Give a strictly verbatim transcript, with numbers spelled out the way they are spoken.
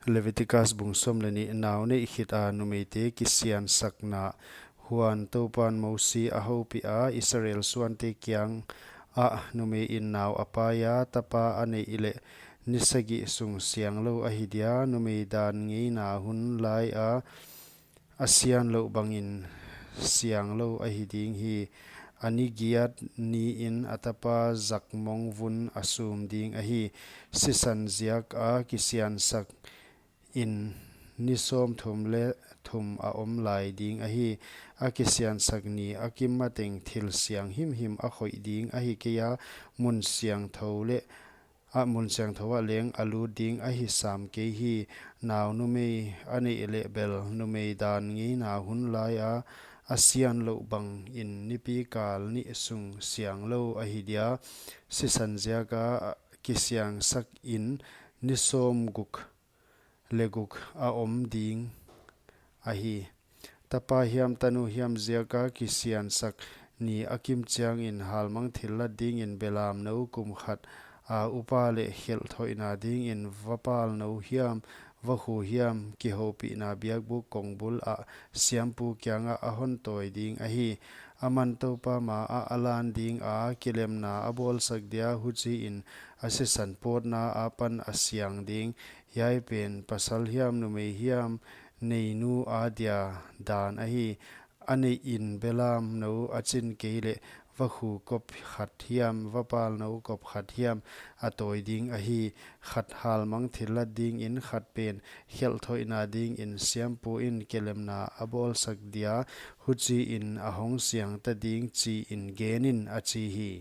Leviticus bung sawm leh nih. Nau neih khit a numeite kisiansakna. Huan Toupan Mosi a houpiha, Israel suante kiang ah, numei in nau a paia, tapa a neih leh ni sagih sung sianglou ahi dia, numei dan ngeina hun laia a sianlouh bangin sianglou ahi ding hi. A ni giat niin a tapa zakmong vun a sum ding ahi. Sisan ziaka kisiansak in ni sawmthum leh thum a om lai ding ahi. A kisiansak ni a kim mateng thil siang himhim a khoih ding ahi keia, mun siangthou leh a mun siangthou ah leng a lut ding ahi sam kei hi. Nau numei a neih leh bel, numei dan ngeina hun laia a sianlouh bangin nipi kal nih sung sianglou ahi dia. Sisan ziaka kisiansak in ni sawmguk leh guk a om ding ahi. Tapa hiam tanu hiam ziaka kisiansak ni a kim chiangin halmang thillat dingin belamnou kum khat a upa leh khelh thoihna dingin vapalnou hiam, vakhu hiam, kihoupihna biakbuk kongbul ah siampu kiangah a hon tawi ding ahi. Aman Toupa maah a lan dinga kilemna a bawlsak dia, huchiin a sisan pawtna apan a siang ding. Hiai pen pasal hiam numei hiam neinu adia dan ahi. A neih in belamnou a chin kei leh vakhu kop khat hiam, vapalnou kop khat hiam a tawi ding ahi. Khat halmang thillat dingin, khat pen khelh thoihna dingin siampu in kilemna a bawlsak dia, huchiin a hong siangta ding, chiin genin, a chi hi.